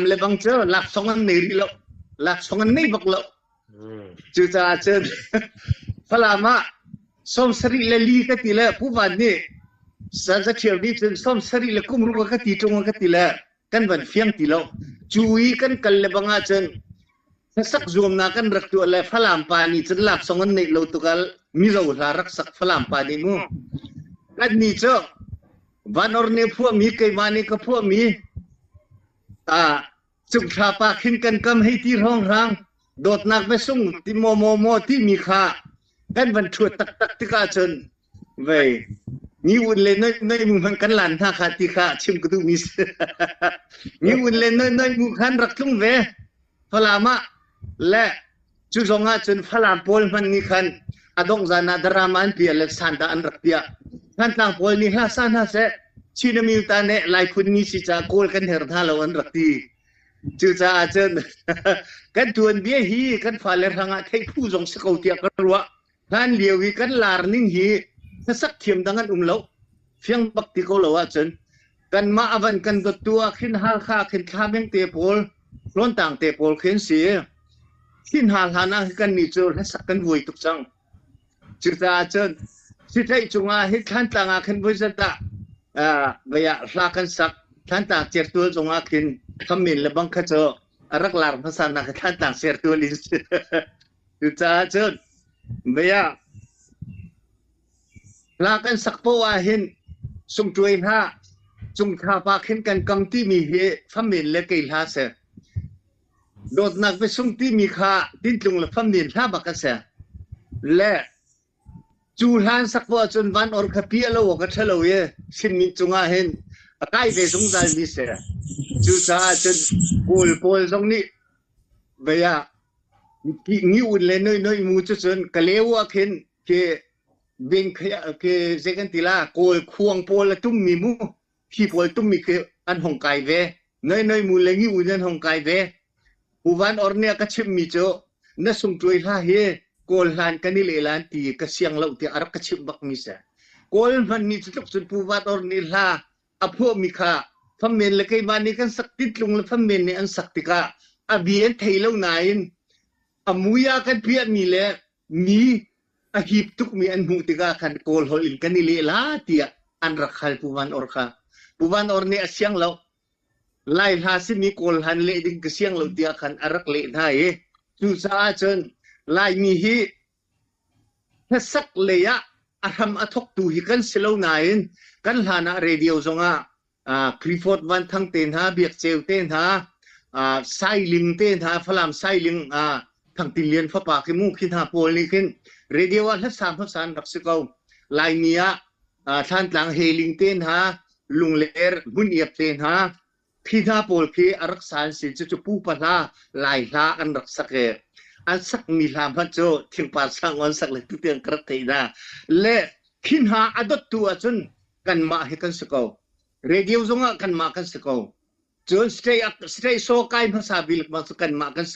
Le bang cu laksawng an nei rih lo. Laksawng an nei bak lo. Cucaah cun Falam ah 74 ka ti le Pu Van nih za ṭhial nih cun 76 ka ti ṭung ka ti le kan van fiang ti lo. Cu i kan kal le bang ahcun hlasak zuamnak kan rak tuah le Falam pa nih cun laksawng an neih lo tukal Mizo hla rak sak Falam pa nih mu. Kan nih cu Van Or nih phuahmi keimah nih ka phuahmi ah Cungthla pa khin kan kam hei ti hrawnghrang dawtnak biasung ti maw maw maw timi kha kan van ṭhuat taktak tikah cun vei mi un le noi noi mu hmanh kan lan hna kha ti kha chim ka duhmi si. Mi un le noi noi mu khan rak tlung ve Falam ah le Cu zong ah cun Falam pawl hmanh nih khan a dongh zan ah drama an piah le sanda an rak piah. Thantlang pawl nih hla sa hna seh, Chin Amyota nih Lai phun mi si caah Kawl kan her hna lo an rak ti. Cucaah cun kan tuanbia hi kan fale hrangah theih phu zong si ko tiah ka ruah. Hlan lio i kan lar ning hi hlasak thiam dang an um lo. Fiang bak ti ko lo ahcun kanmah a van kan dawttu ah khin Halkha khin Thlameng te pawl, Hlawntang te pawl khi an si. Thin hna hlan ah kan nih cu hlasak kan vuai tuk cang. Cucaah cun sitlaih cungah hi Thlantlang ah khin voi zat ah vei ah hla kan sak. Thlantlang certual zongah khin khammin le bang kha cu a rak lar hmasa nak Thlantlang certual in si. Cucaah cun vei ah hla kan sak poah ah hin sungṭuai hlah, cungthla pa khin kan kam timi hi famin le kei hla si. Dawtnak biasung timi kha tintlung le famnin hla bak a si. Le cu hlan sak poah cun van or kha pi a lo awk a ṭha lo i Chinmi cungah hin a kai ve zungzal mi si. Cucaah cun Kawl pawl zong nih vei ah ngi un le noi noi mu cu cun Kaleu ah khin khi bing khi zei kan ti la Kawl khuang pawl a tummi mu khi pawl tummi khi an hong kai ve. Noi noi mu le ngi un an hong kai ve. Pu Van Or nih a ka chimhmi cu na sungṭuai hla hi Kawl hlan kan i leh lan ti ka siang lo tiah a rak ka chimh bakmi si. Kawl hmanh nih cu tluk cun Pu Van Or nih hla a phuahmi kha fammen le keimah nih kan sak titlung le fammen nih an sak tikah a bia an thei lo nain a mui ah kan piahmi le mi a hip tukmi an hmuh tikah khan Kawl holh in kan i leh la tiah an rak hal Pu Van Or kha. Pu Van Or nih a siang lo. Lai hla simi Kawl hlan leh ding ka siang lo tiah khan a rak leh hna i cucaah cun Laimi hi hlasak lei ah a hram a thawktu hi kan si lo nain kan hlan ah radio zongah Clifford Van Thang te hna, Biak Ceu te hna, Sailing te hna, Falam Sailing Thang Tin Lian fapa khi mu khi hna pawl nih khin radio ah hlasa hmasa an rak si ko. Laimi ah Thlantlang Heling te hna, Lungler Hmun Iap te hna, khi hna pawl khi a rak sa an si. Cucu pupa hla, Lai hla an rak sak i an sakmi hla hmanh cu thingpar sang an sak le tutiang ka rak theih hna. Le khi hna a dottu ahcun kanmah hi kan si ko. Radio zongah kanmah kan si ko. Cun state, state saw kai hmasa bik cu kanmah kan si.